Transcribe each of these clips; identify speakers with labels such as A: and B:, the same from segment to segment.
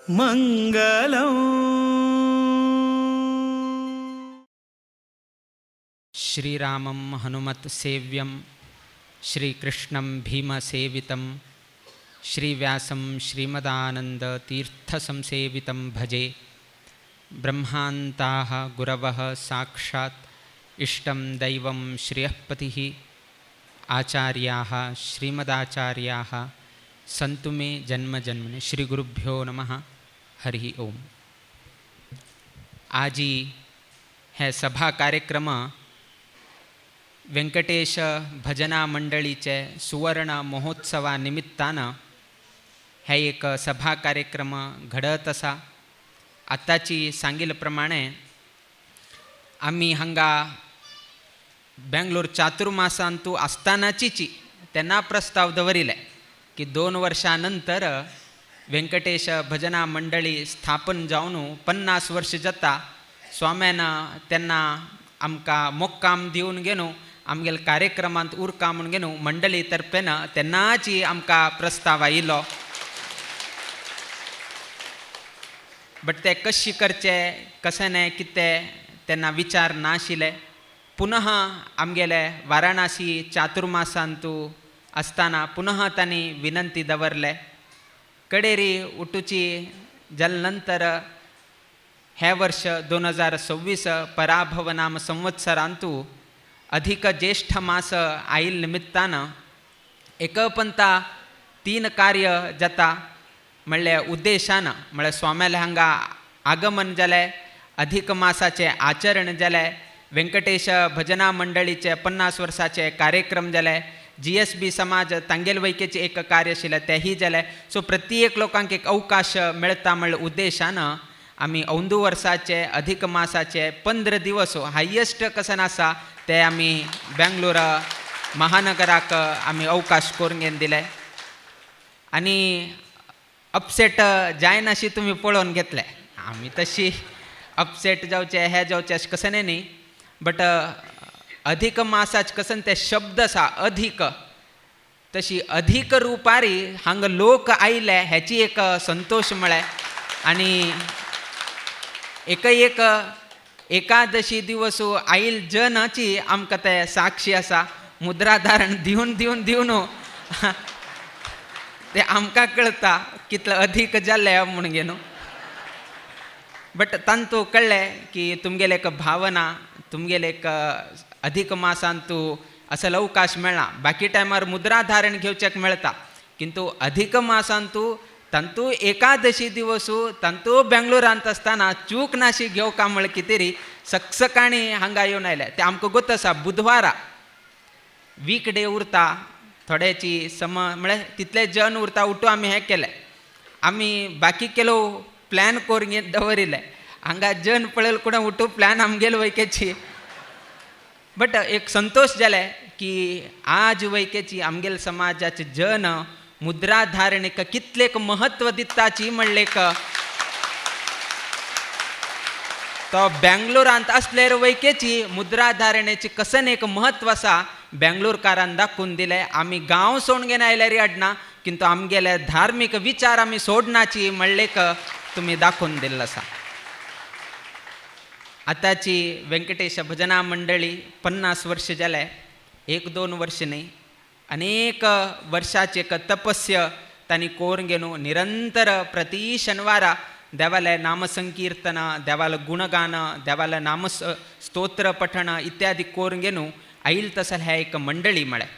A: मंगलम।
B: श्रीरामं हनुमत्सेव्यं श्रीकृष्णं भीमसेवितं श्रीव्यासं श्रीमदानन्दतीर्थसंसेवितं भजे। ब्रह्मान्ताः गुरवः साक्षात् इष्टं दैवं श्रियःपतिः आचार्याः श्रीमदाचार्याः सन्तु मे जन्म जन्मनि। श्री गुरुभ्यो नमः। हरि ओम। आजी हे सभा कार्यक्रम व्यंकटेश भजना मंडळीचे सुवर्ण महोत्सवा निमित्तान हे एक सभा कार्यक्रम घडत आसा। आतांची सांगिल्ले प्रमाणे आमी हांगा बेंगलोर चातुर्मासांतू आसतानाचीची तेन्ना प्रस्ताव दवरिले की 2 वर्षां नंतर व्यंकटेश भजना मंडळी स्थापन जावन 50 वर्ष जाता। स्वाम्यान तेन्ना आमकां मोक्काम दिवन घेवन आमगेले कार्यक्रमांत उरका म्हूण घेवन मंडळी तर्फेन तेन्नाची आमकां प्रस्ताव आयिल्लो। बट ते कशी करचे कशें न्हय कितें तेन्ना विचार नाशिल्ले। पुनः आमगेले वाराणसी चातुर्मासांतू आसतना पुनः तांणी विनंती दवरले। कडेरी उठुची जाले नंतर हे वर्ष 2026 पराभव नाम संवत्सरांतू अधिक ज्येष्ठ मास आयिल्ले निमित्तान एकपंता 3 कार्य जाता म्हणल्यार उद्देशान म्हळ्यार स्वाम्याले हांगा आगमन जालें, अधिक मासाचें आचरण जालें, व्यंकटेश भजना मंडळीचे 50 वर्साचे कार्यक्रम जाले, जी एस बी समाज तांगेल वैकेचें एक कार्य आशिल्लें तेंय जालें। सो प्रत्येक लोकांक एक अवकाश मेळटा म्हणल्या उद्देशान आमी अंदू वर्साचे अधिक मासाचे 15 दिवस हायेस्ट कसन आसा ते आमी बेंगलोर महानगराक आमी अवकाश करून घेवन दिले। आनी अपसेट जायनाशी तुमी पळोवन घेतले, आमी तशी अपसेट जावचे हे जावचे अशें कशें न्ही, बट अधिक मासाच कसन ते शब्द आसा अधिक, तशी अधिक रुपारी हांगा लोक आयले हेची एक संतोश म्हळ्यार। आनी एक एक एकादशी दिवस आयल जनाची आमकां ते साक्षी आसा। मुद्राधारण दिवन दिवन दिवन ते आमकां कळटा कितले अधिक जाल्ले म्हूण घेवन, बट तांतू कळ्ळें की तुमगेले एक भावना, तुमगेले एक अधिक मासांतू असो अवकाश मेळना। बाकी टायमार मुद्राधारण घेवच्याक मेळटा, किंतु अधिक मासांतू तांतू एकादशी दिवसू तांतू बेंगलोरांत आसतना चूक नाशी घेवका म्हळ्यार कितें री सकसकाणी हांगा येवन आयले। ते आमकां गोत आसा बुधवारा वीक डे उरता, थोड्याची सम म्हळ्यार तितले जन उरता उठू आमी हें केलें, आमी बाकी केलो प्लॅन करून घेवन दवरिल्लें। हांगा जन पळयल कोणा उठू प्लॅन आमगेलो वैकेची, बट एक संतोश जाले की आज वैकेची आमगेल समाजाचे जन मुद्राधारणेक कितलेक महत्व दिताची म्हणलेक तो बेंगलोरांत असल्यार वैकेची मुद्राधारणेची कसन एक महत्व आसा बेंगलोरकारान दाखोवन दिलें। आमी गांव सोडून घेवन आयल्यार अडना, किंतु आमगेले धार्मीक विचार आमी सोडनाची म्हणलेक तुमी दाखोवन दिल्लो आसा। आतांची व्यंकटेश भजना मंडळी 50 वर्ष जालें, 1-2 वर्ष न्ही, अनेक वर्षाचे एक तपस्य तांणी कोरून घेवन निरंतर प्रति शनिवारा देवाले नामसंकीर्तन, देवाले गुणगान, देवाले नाम स्तोत्र पठण इत्यादी कोरून घेवन आयल तसं ह्या एक मंडळी म्हळ्यार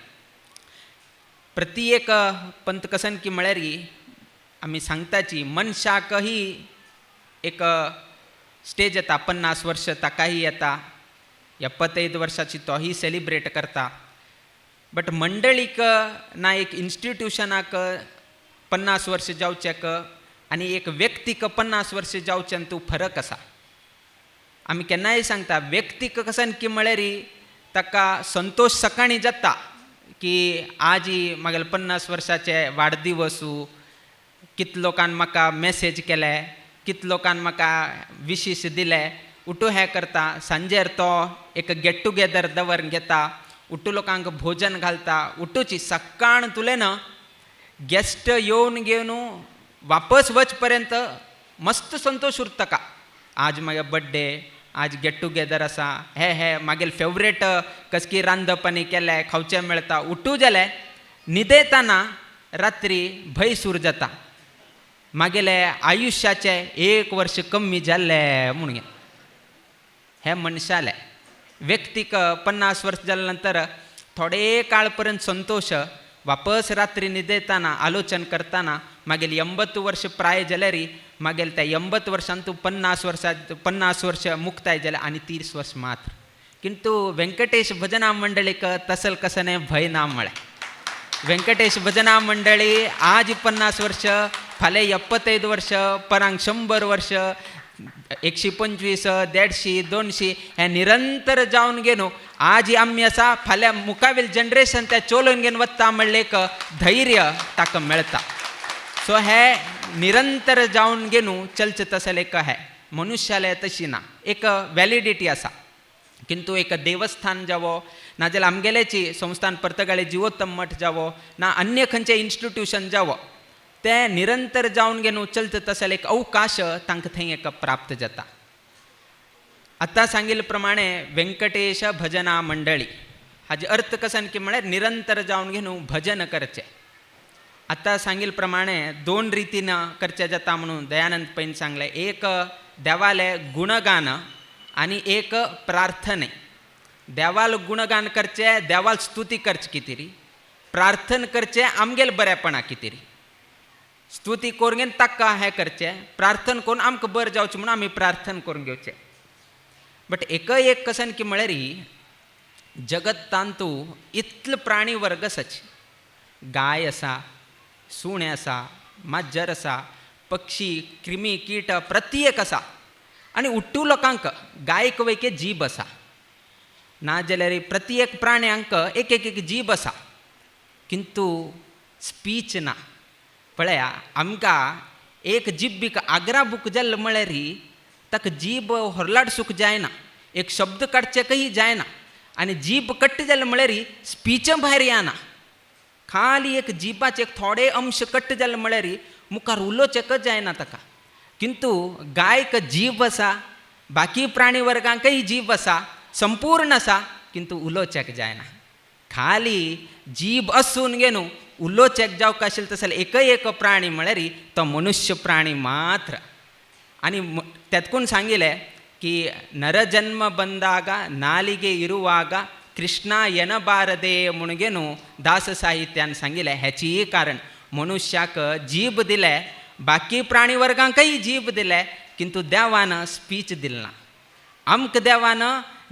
B: प्रत्येक पंत कसन की म्हळ्यार आमी सांगताची मनशाकही एक स्टेज येता, 50 वर्ष ताकाही येता, 75 वर्षाची तोही सेलिब्रेट करता, बट मंडळीक ना एक इन्स्टिट्युशनाक 50 वर्ष जावच्याक आनी एक व्यक्तीक 50 वर्ष जावच्यान तूं फरक आसा। आमी केन्नाय सांगता व्यक्तीक कसन की म्हळ्यार ताका संतोश सकाळीं जाता की आजी म्हागेले 50 वर्साचे वाडदिवसू, कितले लोकान म्हाका मॅसेज केले, कितले लोकान म्हाका विशीस दिले, उठू हें करता। सांजेर तो एक गेट टुगेदर दवर घेता, उठू लोकांक भोजन घालता, उठूची सकाळ तुले ना गेस्ट येवन घेवन वापस वच पर्यंत मस्त संतोश उरता का. आज म्हागे बड्डे, आज गेट टुगेदर आसा, हे हे मागीर फेवरेट कसकी रांदप आनी केलें खावचें मेळटा. उठू जालें न्हिदेताना रात्री भंय सूर जाता, मागेले आयुश्याचें एक वर्स कमी जाल्लें म्हणून. हे मनशाले व्यक्तीक 50 वर्स जाले नंतर थोडे काळ पर्यंत संतोष, वापस रात्री न्हिदेताना आलोचन करताना मागीर 80 वर्ष प्राय जाल्यार मागीर त्या 80 वर्षांतू 50 वर्सां 50 वर्ष मुक्ताय जालें आनी 30 वर्ष मात्र. किंतु वेंकटेश भजना मंडळीक तसल कसने भंय ना म्हळें. वेंकटेश भजना मंडळी आज 50 वर्ष, फाल्यां 75 वर्ष, परांक 100 वर्ष, 125, 150, 200 हे निरंतर जावन घेवन आज आमी आसा, फाल्यां मुखावेल जनरेशन त्या चलोवन घेवन वता म्हणलें एक धैर्य ताका मेळटा. सो हे निरंतर जावन घेवन चलचें तसलें एक हें मनुष्यालें तशी ना, एक वॅलिडिटी आसा. किंतु एक देवस्थान जावो नाजाल्यार आमगेल्याची संस्थान पर्तगाळे जिवोत्तम मठ जावो ना अन्य खंयचें इन्स्टिट्यूशन जावो, तें निरंतर जावन घेवन चलता तसलें एक अवकाश तांकां थंय एक प्राप्त जाता. आतां सांगिल्ले प्रमाणे वेंकटेश भजना मंडळी हाजे अर्थ कसन की म्हळ्यार निरंतर जावन घेवन भजन करचें. आतां सांगिल्ले प्रमाणे दोन रितीन करचें जाता म्हणून दयानंद पैन सांगलें, एक देवालें गुणगान आनी एक प्रार्थने. देवाल गुणगान करचें, देवाल स्तुती करची कितें, प्रार्थन करचें आमगेले बरेपणा कितें, स्तुती करून घेवन ताका हें करचें, प्रार्थन करून आमकां बरें जावचें म्हणून आमी प्रार्थन करून घेवचें. बट एकय एक कसन की म्हळ्यार जगत्तांतू इतलो प्राणी वर्ग आसाच, गाय आसा, सुणें आसा, माजर आसा, पक्षी, क्रिमी कीट प्रत्येक आसा. आनी उट्टू लोकांक गायक वैके जीब आसा, नाजाल्यार प्रत्येक प्राण्यांक एक एक एक जीब आसा, किंतु स्पीच ना. पळया आमकां एक जिब्बीक आग्रा बूक जाल्लो म्हळ्यार ताका जीब होरलाडसूक जायना, एक शब्द काडचेकय जायना, आनी जीब कट्ट जालें म्हळ्यार स्पीच भायर येना. खाली एक जिबाचे एक थोडे अंश कट्ट जाले म्हळ्यार मुखार उलोवचेकच जायना ताका. किंतु गायक जीब आसा, बाकी प्राणी वर्गांकय जीब आसा, संपूर्ण आसा, किंतु उलोवचेक जायना. खाली जीब आसून घेवन उलोवचेक जावंक आशिल्लें तसलें एकय एक प्राणी म्हळ्यार तो मनुष्य प्राणी मात्र. आनी तेतकून सांगिलें की नरजन्म ಬಂದಾಗ ನಾಲಿಗೆ ಇರುವಾಗ ಕೃಷ್ಣ ಎನಬಾರದೆ म्हणून दास साहित्यान सांगिलें. हेचीय कारण मनुष्याक जीब दिलें, बाकी प्राणी वर्गांकय जीब दिलें, किंतु देवान स्पीच दिल ना. आमकां देवान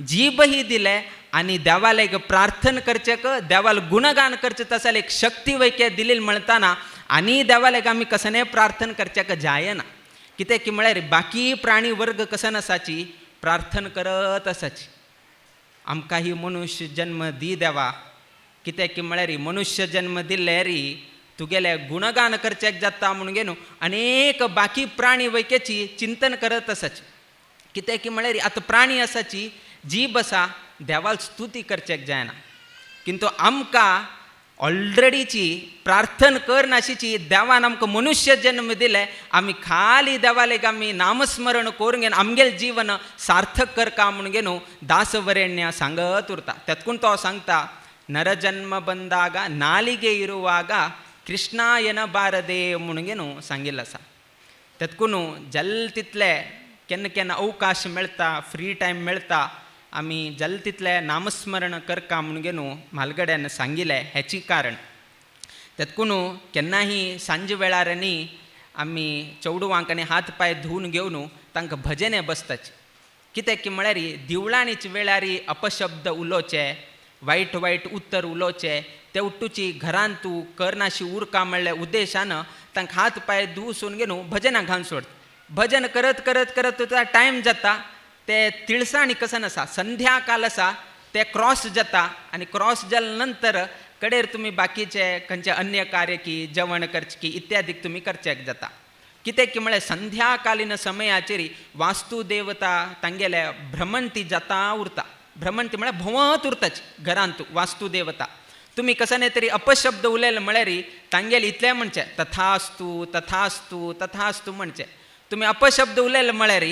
B: जीबही दिलें आनी देवाले एक प्रार्थन करचेक, देवाल गुणगान करचें तसलें एक शक्ती वैके दिली म्हणताना आनी देवालेक आमी कसने प्रार्थन करचेक जायना. कितें की म्हळ्यार बाकी प्राणी वर्ग कसन आसाची प्रार्थन करत आसाची, आमकां ही मनुष्य जन्म दी देवा. कितें की म्हळ्यार मनुष्य जन्म दिल्ले री तुगेले गुणगान करचेक जाता म्हणून घेवन अनेक बाकी प्राणी वैकेची चिंतन करत आसाची. कितें की म्हळ्यार आतां प्राणी आसाची जीब आसा, देवाल स्तुती करचेक जायना, किंतु आमकां ऑलरेडीची प्रार्थन कर नाशिची देवान आमकां मनुष्य जन्म दिले, आमी खाली देवालेक आमी नामस्मरण करून घेवन आमगेलें जीवन सार्थक करका म्हणून घेवन दासवरेण्य सांगत उरता. तेतकून तो सांगता नरजन्म ಬಂದಾಗ ನಾಲಿಗೆ ಇರುವಾಗ ಕೃಷ್ಣ ಎನಬಾರದೆ म्हणून घेवन सांगिल्लें आसा. तेतकून जाल तितले केन्ना केन्ना अवकाश मेळटा, फ्री टायम मेळटा, आमी जाल तितलें नामस्मरण करका म्हणून घेवन म्हालगड्यान सांगिल्लें हेची कारण. तेतकून केन्नाही सांजे वेळार न्ही आमी चेडवांक आनी हात पांय धुवन घेवन तांकां भजने बसताची. कित्याक की म्हळ्यार दिवळाणीच वेळार अपशब्द उलोवचे, वायट वायट उत्तर उलोवचे, ते उट्टूची घरांत तूं करनाशी उरका म्हणल्या उद्देशान तांकां हात पांय धुवसून घेवन भजनां घालून सोडटा. भजन करत करत करत तुका टायम जाता, ते तिळसाणी कसन आसा, संध्या काल आसा, ते क्रॉस जाता आनी क्रॉस जाले नंतर कडेर तुमी बाकीचे खंयचे अन्य कार्य की जेवण करचें की इत्यादी तुमी करचेक जाता. कित्याक की म्हळ्यार संध्याकालीन समयाचेर वास्तुदेवता तांगेले भ्रमंती जाता उरता. भ्रमंती म्हळ्यार भोंवत उरताची घरांत वास्तुदेवता. तुमी कसने तरी अपशब्द उलयले म्हळ्यार तांगेले इतलें म्हणचें तथास्तु तथास्तु तथास्तु म्हणचें. तुमी अपशब्द उलयले म्हळ्यार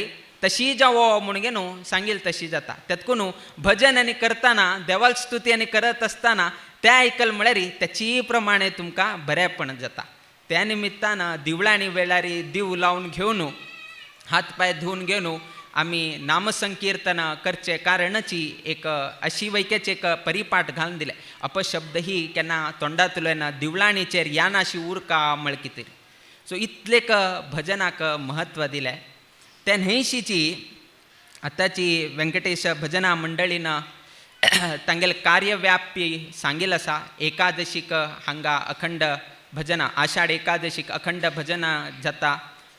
B: तशी जावो म्हणून न्हू सांगील तशी जाता. तेतकून भजन आनी करतना देवाल स्तुती आनी करत आसतना तें आयकल म्हळ्यार तेची प्रमाणे तुमकां बरेंपण जाता. त्या निमित्तान दिवळांनी वेळारी दिव लावन घेवन हात पांय धुवन घेवन आमी नामसंकीर्तन करचे कारणची एक अशी वैक्याचे एक परिपाठ घालून दिले. अपशब्द ही केन्ना तोंडांतल्यान दिवळाणीचेर यानाशी उरका म्हळ कितें. सो इतलेक भजनाक म्हत्व दिलें. त्या न्हंयशीची आतांची वेंकटेश भजना मंडळीन तांगेले कार्यव्याप्ती सांगील आसा. एकादशीक हांगा अखंड भजनां, आषाढ एकादशीक अखंड भजनां जाता,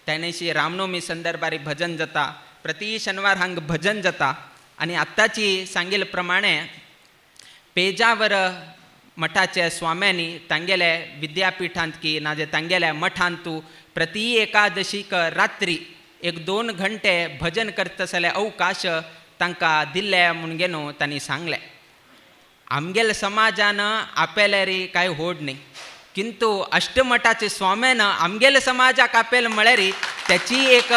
B: त्या न्हंयशी रामनवमी संदर्भार भजन जाता, प्रति शनिवार हांगा भजन जाता. आनी आत्ताची सांगील प्रमाणे पेजावर मठाचे स्वाम्यांनी तांगेले विद्यापिठांत की नाजे तांगेल्या मठांतू प्रति एकादशीक रात्री 1-2 घंटे भजन करता जाल्यार अवकाश तांकां दिल्ले म्हूण न्हू तांणी सांगलें. आमगेले समाजान आपल्यार कांय व्हड न्ही, किंतु अष्टमठाचे स्वाम्यान आमगेले समाजाक आपयल म्हळ्यार त्याची एक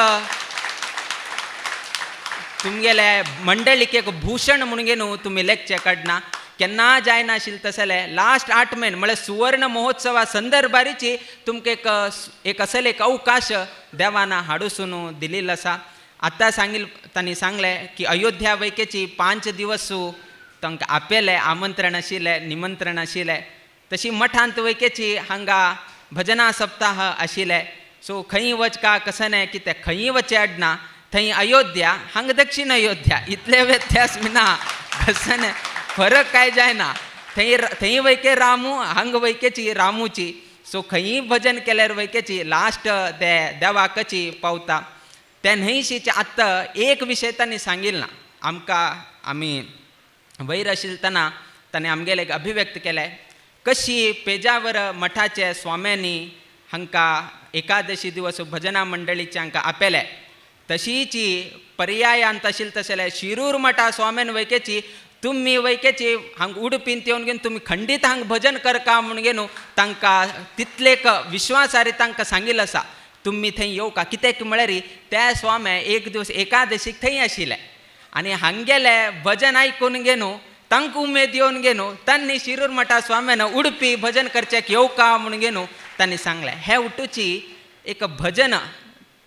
B: तुमगेले मंडळीक एक भूषण म्हणून न्हू तुमी लेखचें काडना. केन्ना जायनाशिल्लें तसलें लास्ट 8 म्हयने म्हळ्यार सुवर्ण महोत्सवा संदर्भारीची तुमकां एक एक असले एक अवकाश देवान हाडूसून दिलेलो आसा. आतां सांगील तांणी सांगलें की अयोध्या वैकेची 5 दिवस तांकां आपयलें, आमंत्रण आशिल्लें, निमंत्रण आशिल्लें. तशी मठांत वैकेची हांगा भजना सप्ताह आशिल्लें. सो खंय वचका कसं न्हय की ते खंय वचचे आडना, थंय अयोध्या हांगा दक्षिण अयोध्या इतले व्यत्यास ना, कसं न्हय फरक काय जायना. थंय थंय वैके रामू हांगा वैकेची रामूची. सो खंय भजन केल्यार वैकेची लास्ट ते देवाकची पावता. त्या न्हंयशीचे आत्तां एक विशय तांणी सांगिल्लो ना आमकां, आमी वयर आशिल्ले ताणें आमगेले एक अभिव्यक्त केलें कशी पेजावर मठाचे स्वाम्यांनी हांकां एकादशी दिवस भजना मंडळीचे हांकां आपयले, तशीची पर्यायांत आशिल्ले तशें शिरूर मठा स्वाम्यान वैकेची तुमी वैकेची हांगा उडपीन येवन घेवन तुमी खंडीत हांगा भजन करका म्हूण घेवन तांकां तितलेक विश्वासारी तांकां सांगिल्लें आसा तुमी थंय येवका. कित्याक म्हळ्यार त्या स्वामे एक दिवस एकादशीक थंय आशिल्ले आनी हांगेले भजन आयकून घेवन तांकां उमेद येवन घेवन तांणी शिरूर मठा स्वाम्यान उडपी भजन करच्याक येवका म्हूण घेवन तांणी सांगलें. हे उठूची एक भजन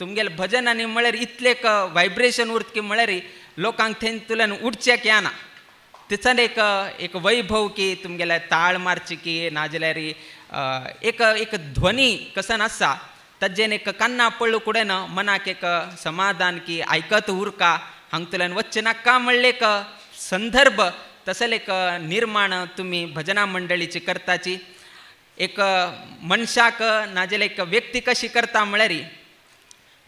B: तुमगेलें भजन आनी म्हळ्यार इतलें एक वायब्रेशन उरता की म्हळ्यार लोकांक थंय तुल्यान उठचें येना. तिचें एक एक वैभव की तुमगेले ताळ मारची की नाजाल्यार एक एक ध्वनी कसन आसा ताजेन एक कान्ना पळ्ळू कुडेन मनाक एक समाधान की आयकत उरका हांगतल्यान वच्चें नाका म्हणलें एक संदर्भ तसलें एक निर्माण तुमी भजना मंडळीची करताची. एक मनशाक नाजाल्यार एक व्यक्ती कशी करता म्हळ्यार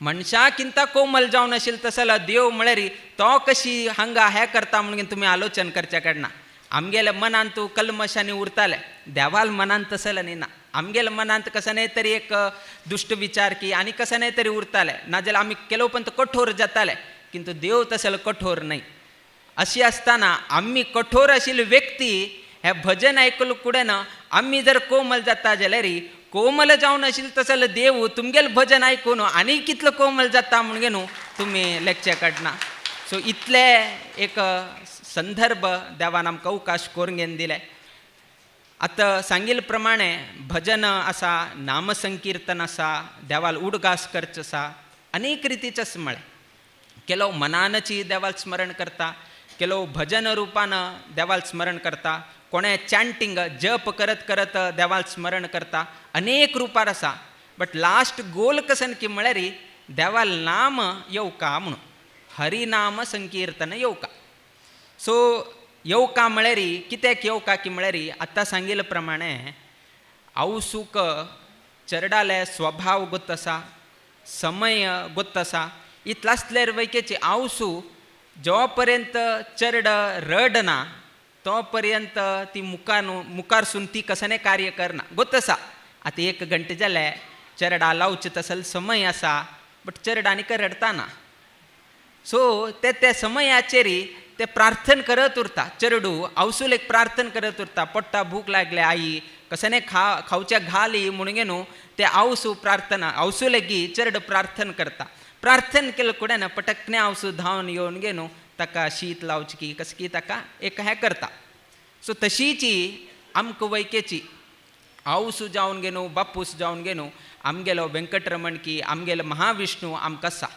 B: मनशाकिंता कोमल जावन आशिल्लो तसलो देव म्हळ्यार तो कशी हांगा हें करता म्हणून तुमी आलोचन करच्या कडना. आमगेल्या मनांत तूं कल्मशांनी उरताले, देवाल मनांत तसलें न्ही ना. आमगेल्या मनांत कसं न्हय तरी एक दुश्ट विचार की आनी कसं न्हय तरी उरताले, नाजाल्यार आमी केलो पण कठोर जाताले, किंतु देव तसलो कठोर न्हय. अशी आसतना आमी कठोर आशिल्ली व्यक्ती हे भजन आयकलो कुडेन आमी जर कोमल जाता जाल्यार कोमल जावन आशिल्लो तसलो देव तुमगेलें भजन आयकून आनी कितलो कोमल जाता म्हणून न्हू तुमी लेखचे काडना. सो इतले एक संदर्भ देवान आमकां अवकाश करून घेवन दिले. आतां सांगिल्ले प्रमाणे भजन आसा, नामसंकीर्तन आसा, देवाल उडगास करचो आसा, अनेक रितीचें म्हळें. केलो मनानची देवाल स्मरण करता, केलो भजन रुपान देवाल स्मरण करता, कोणें चॅन्टिंग जप करत करत देवाल स्मरण करता, अनेक रुपार आसा. बट लास्ट गोल कसन की म्हळ्यार देवाल नाम येवका म्हणून हरिनाम संकीर्तन येवका. सो येवका म्हळ्यार कित्याक येवका की म्हळ्यार आतां सांगिल्ले प्रमाणे आवसूक चरडाले स्वभाव गोत आसा, समय गोत आसा. इतलो आसल्यार वैकेची आवसू जो पर्यंत चरड रडना तो पर्यंत ती मुखार मुखारसून ती कसने कार्य करना गोत आसा. आतां 1 घंटे जाले चरडा लावचे तसल समय आसा, बट चरडा आनी रडटा ना. सो ते त्या समयाचेर ते प्रार्थन करत उरता, चरडू आवसूल एक प्रार्थन करत उरता, पोट्टा भूक लागले आई कसने खावच्या घाली म्हणून न्हू ते आवसू प्रार्थना आवसू लेगी चड प्रार्थना करता. प्रार्थना केलं कुडें पटकने आवसू धांवन येवन गे न्हू ताका शीत लावची की कसं की ताका एक हें करता. सो तशीची आमकां वैकेची आवसू जावन गे न्हू बापूस जावन गे न्हू आमगेलो वेंकटरमण की आमगेलो महाविष्णू आमकां आसा,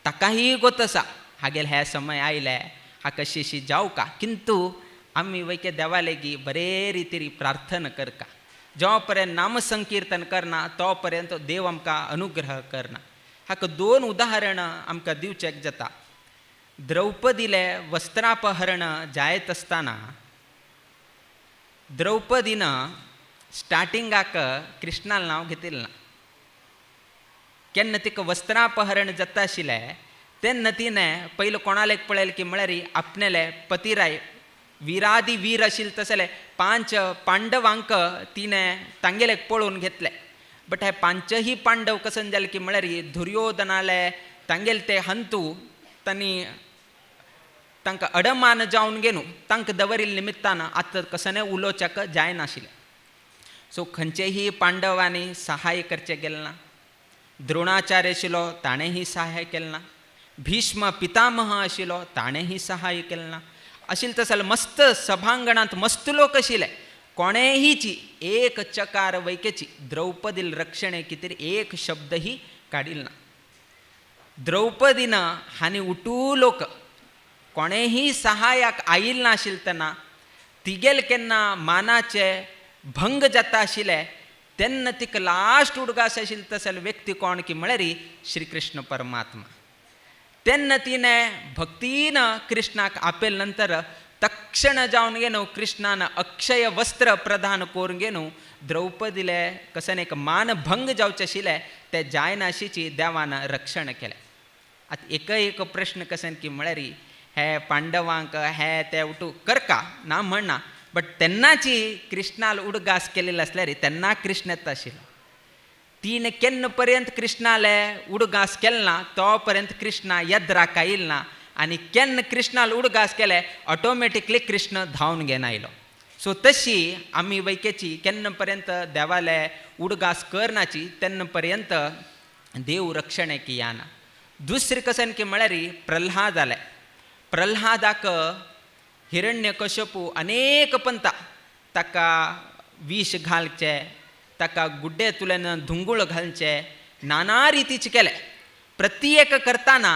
B: ताकाही गोत आसा हागेल हे समय आयले हा कशीशी जावं का, किंतु आमी वैके देवालेगी बरे रितीरी प्रार्थना करका. जो पर्यंत नामसंकीर्तन करना तो पर्यंत देव आमकां अनुग्रह करना. हाका दोन उदाहरणां आमकां दिवचेक जाता. द्रौपदीले वस्त्रापहरण जायत आसतना द्रौपदीन स्टार्टिंगाक कृष्णाल नांव घेतिल्लें ना. केन्ना तिका वस्त्रापहरण जाता आशिल्लें तेन्ना तिणें पयलीं कोणालेक पळयलें की म्हळ्यार आपणेले पतिराय विरादी वीर आशिल्ले तसले 5 पांडवांक तिणें तांगेलेक पळोवन घेतले. बट हे पांचही पांडव कसन जाले की म्हळ्यार दुर्योधनाले तांगेले ते हंतू तांणी तांकां अडमान जावन घेवन तांकां दवरिल्ले निमित्तान आतां कसने उलोवच्याक जायनाशिल्लें. सो खंयचेही पांडवांनी सहाय करचें गेलें ना, द्रोणाचार्य आशिल्लो ताणेंही सहाय केलें ना, भीष्म पितामह आशिल्लो ताणेंही सहाय केलें ना. आशिल्लें तशें जाल्यार मस्त सभांगणांत मस्त लोक आशिल्ले, कोणेहीची एक चकार वैकेची द्रौपदील रक्षणे कितें एक शब्दही काडिल्लो ना. द्रौपदीन हांणी उठू लोक कोणेही सहायाक आयिल्लें नाशिल्लें तेन्ना तिगेल केन्ना मानाचे भंग जाता आशिल्ले तेन्ना तिका लास्ट उडगास आशिल्लें तसले व्यक्ती कोण की म्हळ्यार श्रीकृष्ण परमात्मा. तेन्ना तिणें भक्तीन कृष्णाक आपयल नंतर तक्षण जावन घेवन कृष्णान अक्षय वस्त्र प्रदान करून घेवन द्रौपदीले कसन एक मान भंग जावचें आशिल्लें तें जायनाशीची देवान रक्षण केलें. आतां एक एक प्रश्न कसन की म्हळ्यार हे पांडवांक हे ते उठू करका ना म्हणना, बट तेन्नाची कृष्णाल उडगास केलेलो आसल्यार तेन्ना कृष्ण येता आशिल्लो. तिणें केन्ना पर्यंत कृष्णाले उडगास केलो ना तो पर्यंत कृष्णा यद्राक आयल ना, आनी केन्ना कृष्णाल उडगास केले ऑटोमॅटिकली कृष्ण धांवन घेवन आयलो. सो तशी आमी वैकेची केन्ना पर्यंत देवाले उडगास करनाची तेन्ना पर्यंत देव रक्षण की याना. दुसरें कसन की म्हळ्यार प्रल्हाद जाले. प्रल्हादाक हिरण्यकश्यपू अनेक पंता ताका विष घालचे, ताका गुड्डे तुल्यान धुंगूळ घालचे, नाना रितीचे केले. प्रत्येक करतना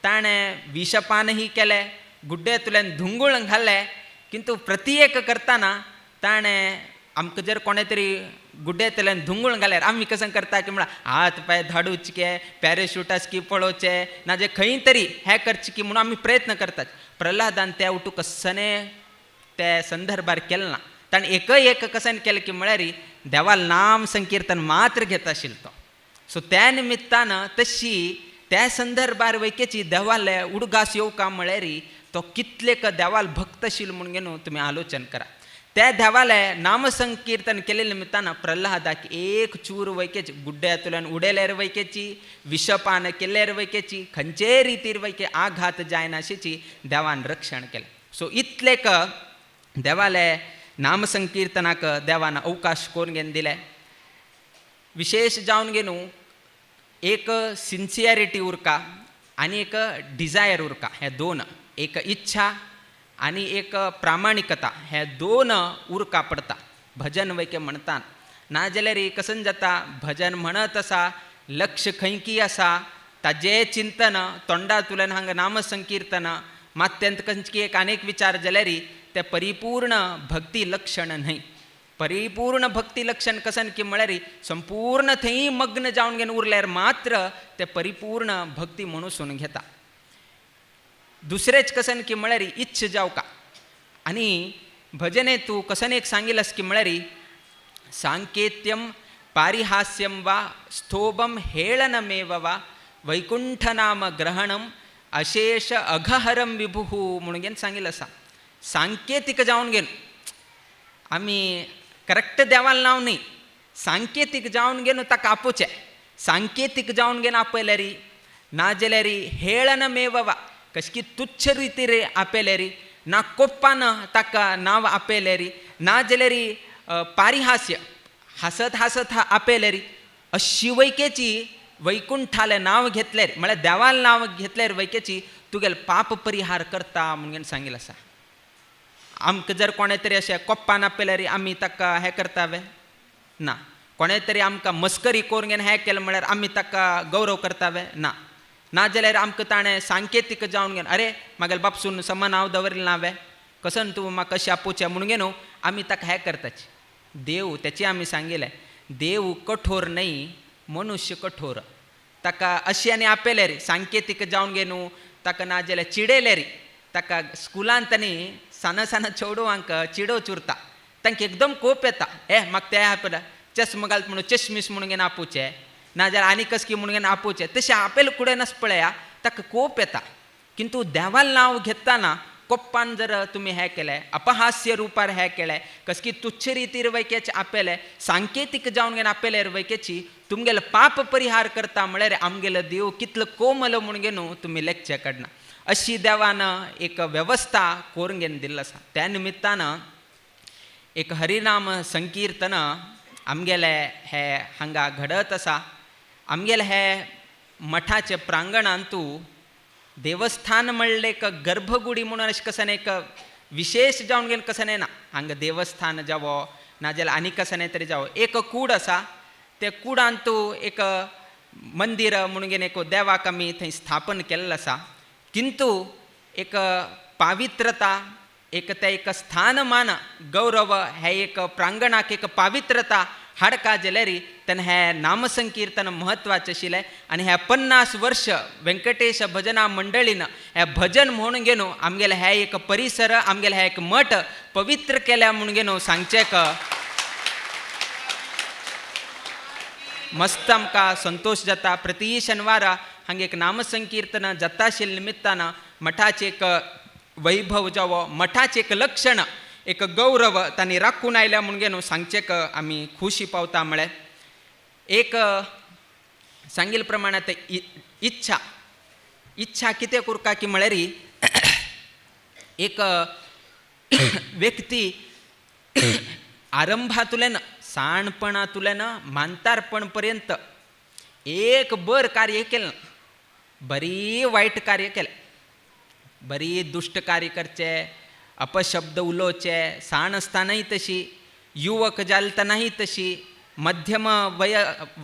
B: ताणें विषपानही केलें, गुड्डे तुल्यान धुंगूळ घाले, किंतु प्रत्येक करतना ताणें आमकां जर कोणें तरी गुड्डेंतल्यान धुंगूळ घाल्यार आमी कसं करता की म्हळ्यार हात पांय धाडूचके, पॅराशुटास की पळोवचे, ना जे खंय तरी हें करचें की म्हणून आमी प्रयत्न करतात. प्रल्हादान त्या उठू कसने त्या संदर्भार केलें ना. ताणें एकय एक कसन केलें की म्हळ्यार देवाल नाम संकीर्तन मात्र घेता आशिल्लो तो. सो त्या निमित्तान तशी त्या संदर्भार वैकेची देवाले उडगास येवका म्हळ्यार तो कितलेक देवाल भक्त आशिल्लो म्हणून न्हू तुमी आलोचन करा. त्या देवाले नामसंकीर्तन केले निमित्तान प्रल्हादाक एक चूर वैकेची गुड्ड्यांतल्यान उडयल्यार वैकेची, विषपान केल्यार वैकेची, खंयचेय रितीर वैके आघात जायनाशीची देवान रक्षण केलें. सो इतलेक देवाले नामसंकीर्तनाक देवान अवकाश करून घेवन दिले. विशेष जावन घेवन एक सिन्सियरिटी उरका आनी एक डिजायर उरका, हे दोन, एक इच्छा आनी एक प्रामाणिकता, हे दोन उरका पडता भजन वैके म्हणटान. नाजाल्यार कसन जाता, भजन म्हणत आसा, लक्ष खंयकी आसा, ताजें चिंतन तोंडांतल्यान हांगा नामसंकीर्तन मात्यंत खंयची एक आनेक विचार जाल्यार ते परिपूर्ण भक्ती लक्षण न्हय. परिपूर्ण भक्ती लक्षण कसन की म्हळ्यार संपूर्ण थंय मग्न जावन घेवन उरल्यार मात्र ते परिपूर्ण भक्ती म्हणून घेता. दुसरेंच कसन की म्हळ्यार इच्छ जावका. आनी भजने तूं कसन एक सांगिल्लें की म्हळ्यार सांकेत्यम पारिहास्यम वा स्तोभम हेळनमेव वा वैकुंठनाम ग्रहणम अशेष अघहरम विभुः म्हणून घेवन सांगिल्लें आसा. सांकेतीक जावन घेवन आमी करेक्ट देवाल नांव न्हय, सांकेतीक जावन घेवन ताका आपोवचें. सांकेतीक जावन घेवन आपयल्यार नाजाल्यार हेळनमेव वा कशकी तुच्छ रितीर आपयल्यार, ना कोप्पान ताका नांव आपयल्यार, नाजाल्यार पारिहास्य हासत हासत आपयले री अशी वैकेची वैकुंठालें नांव घेतलें म्हळ्यार देवालें नांव घेतल्यार वैकेची तुगेले पाप परिहार करता म्हणून सांगिल्लें आसा. आमकां जर कोणें तरी अशें कोप्पान आपयल्यार आमी ताका हें करतावे ना, कोणें तरी आमकां मस्करी करून घेवन हें केलें म्हळ्यार आमी ताका गौरव करतावे ना, नाजाल्यार आमकां ताणें सांकेतीक जावन घेवन अरे म्हागेले बापसून समा नांव दवरिल्लें ना वे कसन तूं म्हाका कशें आपोवचें म्हणून घेवन आमी ताका हें करताची. देव तेचें आमी सांगिल्लें देव कठोर न्हय मनुष्य कठोर. ताका अशें आनी आपयलें रे सांकेतीक जावन घेवन ताका नाजाल्यार चिडयलें रे ताका स्कुलांत आनी सान सान चेडवांक चिडोवच उरता तांकां एकदम कोप येता ए म्हाका तें आपयलें चश्मा घालता म्हणून चश्मीस म्हणून घेवन आपोवचें नाजाल्यार आनी कसकी म्हणून घेवन आपोवचें तशें आपयल कुडेन आस पळया ताका कोप येता. किंतु देवालें नांव घेतना कोप्पान जर तुमी हें केलें अपहास्य रुपार हें केलें कसकी तुच्छ रितीर वैकेच आपयलें सांकेतीक जावन घेवन आपयलें वैकेची तुमगेले पाप परिहार करता म्हळ्यार आमगेलो देव कितलो कोमल म्हणून घेवन तुमी लेखचे कडना. अशी देवान एक वेवस्था करून घेवन दिल्लो आसा. त्या निमित्तान एक हरिनाम संकीर्तन आमगेले हे हांगा घडत आसा. आमगेले हे मठाचे प्रांगणांतू देवस्थान म्हणलें एक गर्भगुडी म्हणून अशें कसन एक विशेश जावन घेवन कसन येना हांगा देवस्थान जावो नाजाल्यार आनी कसन तरी जावो एक कूड आसा ते कुडांतू एक मंदीर म्हणून घेवन एक देवाक आमी थंय स्थापन केल्लें आसा. किंतु एक पावित्रता एक तें एक स्थानमान गौरव हें एक प्रांगणाक एक पावित्रता हाडका जाल्यार तेन्ना हें नामसंकीर्तन म्हत्वाचें आशिल्लें. आनी ह्या 50 वर्ष वेंकटेश भजना मंडळीन हें भजन म्हणून घेवन आमगेलें हें एक परिसर आमगेलें हें एक मठ पवित्र केल्या म्हणून घेवन सांगचें मस्त आमकां संतोश जाता. प्रति शेनवारा हांगा एक नामसंकीर्तन जाता आशिल्ल्या निमित्तान मठाचें एक वैभव जावो मठाचें एक लक्षण एक गौरव तांणी राखून आयल्या म्हणून घेवन सांगचें आमी खुशी पावता. म्हळ्यार एक सांगिल्ले प्रमाणे आतां इच्छा इच्छा कितें करता की म्हळ्यार एक व्यक्ती आरंभातुल्यान साणपणांतुल्यान म्हांतारपण पर्यंत एक बर कार्य केलें, बरी वायट कार्य केलें, बरी दुश्ट कार्य करचें, अपशब्द उलोवचे, सान आसतनाय तशी, युवक जाले तेन्नाय तशी, मध्यम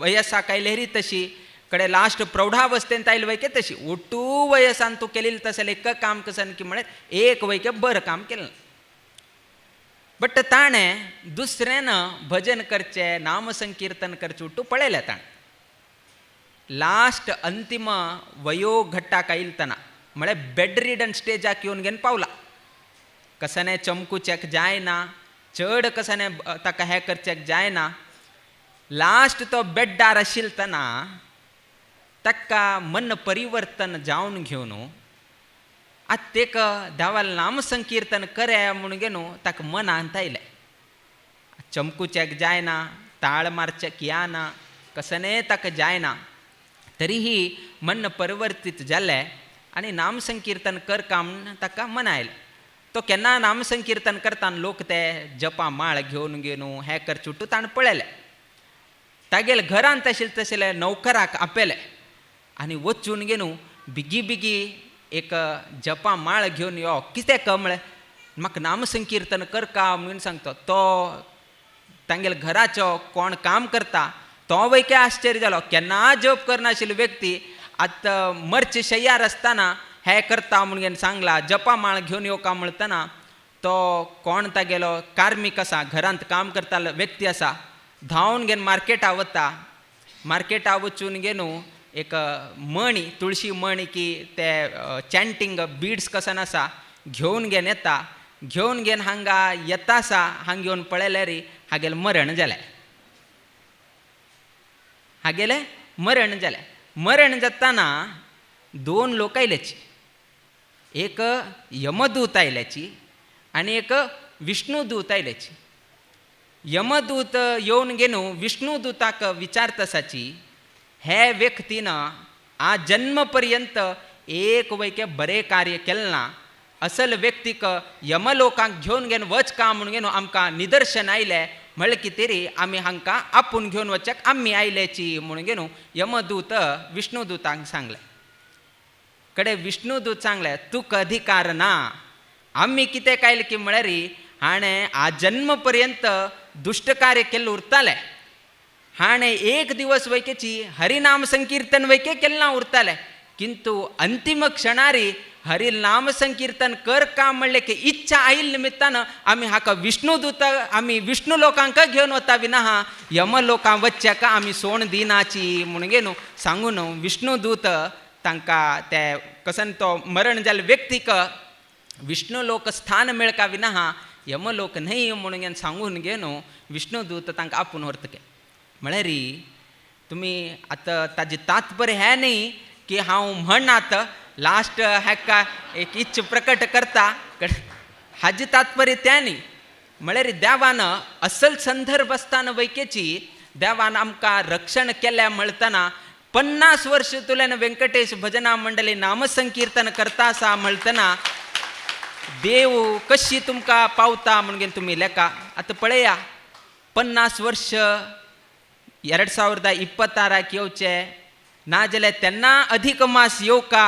B: वयसाक आयलेरी तशी, कडे लास्ट प्रौढावस्थेंत आयले वयके तशी, ओटू वयसान तूं केलें तसलें एक काम कसन की म्हळ्यार एक वयके बरें काम केलें. बट ताणें दुसऱ्यान भजन करचें, नामसंकीर्तन करचें उट्टू पळयलें ताणें. लास्ट अंतिम वयोघट्टाक आयलतना म्हळ्यार बेड रिडन स्टेजाक येवन घेवन पावला. कसाने चमकुच्याक जायना, चड कसाने ताका हें करच्याक जायना. लास्ट तो बेड्डार आशिल्लतना ताका मन परिवर्तन जावन घेवन आतां तेका देवाल नामसंकीर्तन करे म्हणून घेवन ताका मनांत आयलें. चमकुच्याक जायना, ताळ मारच्याक येना, कसने ताका जायना, तरीही मन परिवर्तीत जालें आनी नामसंकीर्तन कर का म्हूण ताका मन आयलें. तो केन्ना नामसंकीर्तन करता लोक ते जपा माळ घेवन घेवन हें करचें तूं ताणें पळयलें. तागेले घरांत आशिल्लें तशें नौकराक आपयलें आनी वचून घेवन बेगी बेगी एक जपा माळ घेवन यो. कितें क म्हळें, म्हाका नामसंकीर्तन कर का म्हणून सांगता. तो तांगेले घराचो कोण काम करता तो वयके आश्चर्य जालो. केन्ना जप करनाशिल्लो व्यक्ती आतां मरचे शय्यार आसतना हें करता म्हणून सांगला, जपा माळ घेवन यो का म्हणतना तो कोण तागेलो कार्मीक आसा, घरांत काम करतालो व्यक्ती आसा, धांवन घेवन मार्केटा वता. मार्केटा वचून घेवन एक मणी, तुळशी मणी की ते चॅन्टींग बीड्स कसन आसा घेवन घेवन येता. घेवन घेवन हांगा येता आसा, हांगा घेवन पळयल्यार हागेलें मरण जालें. हागेलें मरण जालें. मरण जाताना दोन लोक आयल्याची, एक यमदूत आयल्याची आनी एक विष्णुदूत आयल्याची. यमदूत येवन घेवन विष्णुदूताक विचारता आसाची, हे व्यक्तीन आ जन्म पर्यंत एक वैके बरें कार्य केलें ना, असल व्यक्तीक यमलोकांक घेवन घेवन वच का म्हणून घेवन आमकां निदर्शन आयलें, म्हळ्ळें कितें आमी हांकां आपूण घेवन वचक आमी आयल्याची म्हणून घेवन यमदूत विष्णुदूतांक सांगलें. कडे विष्णुदूत सांगलें तुका अधिकार ना, आमी कितें कायल की म्हळ्यार हाणें आजन्म पर्यंत दुश्ट कार्य केल्लें उरतालें, हाणें एक दिवस वैकेची हरिनाम संकीर्तन वैके केल्लें उरतालें, किंतु अंतिम क्षणारी हरिनाम संकीर्तन कर का म्हणलें की इच्छा आयिल्ले निमित्तान आमी हाका विष्णुदूत आमी विष्णु लोकांक घेवन वता विना यमलोकां वच्च्याक आमी सोण दिनाची म्हणून घेवन सांगून विष्णुदूत तांकां ते कसन तो मरण जाल्ले व्यक्तीक विष्णु लोक स्थान मेळका विना यमलोक न्हय म्हणून घेवन सांगून घेवन विष्णुदूत तांकां आपूण व्हरतके. म्हळ्यार तुमी आतां ताजें तात्पर्य हें न्ही की हांव म्हण आतां लास्ट हेका एक इच्छ प्रकट करता, हाजें तात्पर्य तें न्ही. म्हळ्यार देवान असल संदर्भ आसतना वैकेची देवान आमकां रक्षण केलें म्हणटना 50 वर्ष तुल्यान व्यंकटेश भजना मंडळी नामसंकीर्तन करता आसा म्हणटना देव कशी तुमकां पावता म्हणून तुमी लेखा. आतां पळया 50 वर्ष 2026 येवचे नाजाल्यार तेन्ना अधिक मास येवका,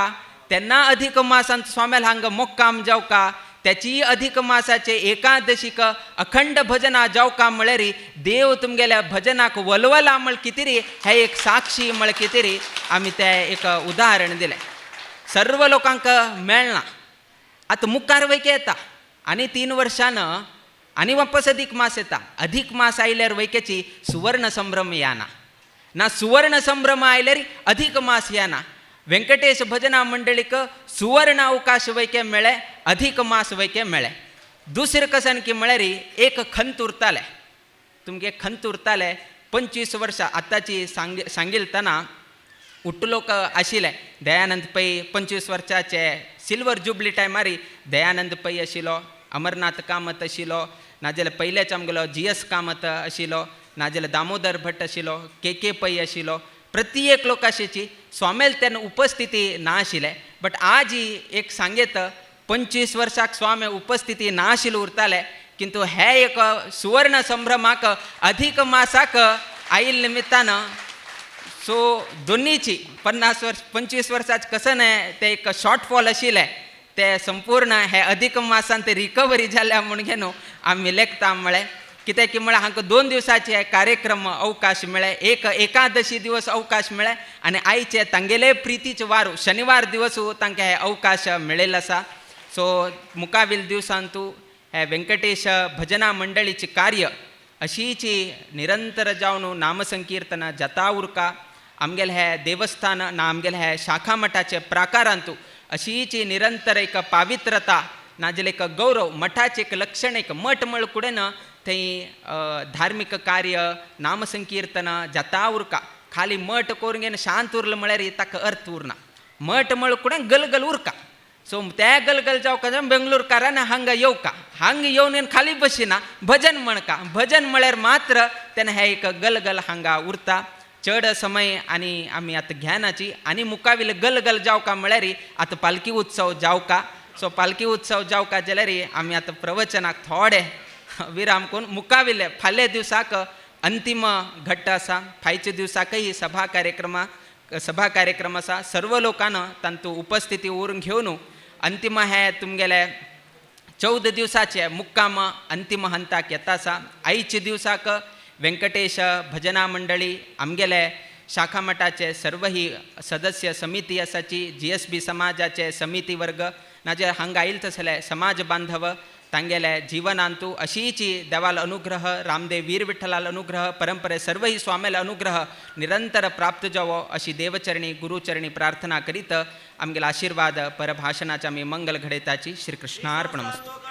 B: तेन्ना अधिक मासान स्वाम्याल हांगा मोक्काम जावका, त्याची अधिक मासाचे एकादशीक अखंड भजना जावका म्हळ्यार देव तुमगेल्या भजनाक वलवला म्हळ कितें हे एक साक्षी म्हळ कितें आमी तें एक उदाहरण दिलें. सर्व लोकांक मेळना. आतां मुखार वैके येता आनी 3 वर्षान आनी वापस अधिक मास येता. अधिक मास आयल्यार वैकेची सुवर्ण संभ्रम येना ना, सुवर्ण संभ्रम आयल्यार अधिक मास येना. व्यंकटेश भजना मंडळीक सुवर्ण अवकाश वैके मेळ्ळे, अधिक मास वैके मेळ्ळे. दुसरें कसन की म्हळ्यार एक खंत उरतालें, तुमगे खंत उरतालें. 25 वर्सां आतांची सांगिलतना उट्टलोक आशिल्ले दयानंद पै 25 वर्साचे सिल्वर जुबली टायमारी दयानंद पै आशिल्लो, अमरनाथ कामत आशिल्लो, नाजाल्यार पयल्याच आमगेलो जी एस कामत आशिल्लो, नाजाल्यार दामोदर भट आशिल्लो, के के पै आशिल्लो. प्रत्येक लोक आशिची स्वामेल तेन्ना उपस्थिती ना आशिल्लें. बट आज एक सांगेत 25 वर्साक स्वामी उपस्थिती ना आशिल्लें उरतालें, किंतु हे एक सुवर्ण संभ्रमाक अधिक मासाक आयिल्ले निमित्तान सो दोन्हीची 50 वर्स 25 वर्साच कसं न्हय तें एक शॉर्टफॉल आशिल्लें ते संपूर्ण हे अधिक मासान ते रिकवरी जाल्या म्हूण घेवन आमी लेखता. म्हळें कित्याक की म्हळ्यार हांकां 2 दिवसाचे कार्यक्रम अवकाश मेळ्ळे, एक एकादशी दिवस अवकाश मेळ्ळे आनी आयचे तांगेले प्रितीचे वारू शनिवार दिवस तांकां हे अवकाश मेळिल्लो आसा. सो मुखावेल दिवसांतू हे व्यंकटेश भजना मंडळीचें कार्य अशीची निरंतर जावन नामसंकीर्तन जाता उरका. आमगेले हे देवस्थान ना आमगेले हे शाखा मठाचे प्राकारांतू अशीची निरंतर एक पावित्रता नाजाल्यार एक गौरव मठाचें एक लक्षण एक मठ म्हळ कुडेन थंय धार्मीक कार्य नामसंकीर्तन जाता उरका. खाली मठ करून घेवन शांत उरलें म्हळ्यार ताका अर्थ उरना. मठ म्हळ कुडेन गलगल उरका. सो त्या गलगल जावका बेंगलोरकारान हांगा येवका, हांगा येवन खाली बशिना भजन म्हणका, भजन म्हळ्यार मात्र तेन्ना हे एक गलगल हांगा उरता. चड समय आनी आमी आतां ज्ञानाची आनी मुखावेले गलगल जावका म्हळ्यार आतां पालकी उत्सव जावका. सो पालकी उत्सव जावका जाल्यार आमी आतां प्रवचनाक थोडे विराम करून मुखावेले फाल्यां दिवसाक अंतिम घट्ट आसा. फायच्या दिवसाकय सभा कार्यक्रम आसा. सर्व लोकांना तांतू उपस्थिती उरून घेवन अंतिम हे तुमगेले 14 दिवसाचे मुक्काम अंतिम हंताक येता आसा. आयच्या दिवसाक व्यंकटेश भजना मंडळी आमगेले शाखा मठाचे सर्वही सदस्य समिती आसाची, जी एस बी समाजाचे समिती वर्ग नाजाल्यार हांगा आयल तसले समाज बांधव तांगेले जीवनांतू अशीची देवाल अनुग्रह रामदेव वीर विठ्ठलाल अनुग्रह परंपरे सर्वही स्वामेल अनुग्रह निरंतर प्राप्त जावो अशी देवचरणी गुरुचरणी प्रार्थना करीत आमगेला आशीर्वाद परभाषणाच्या आमी मंगल घडयताची. श्रीकृष्णार्पणमस्तु.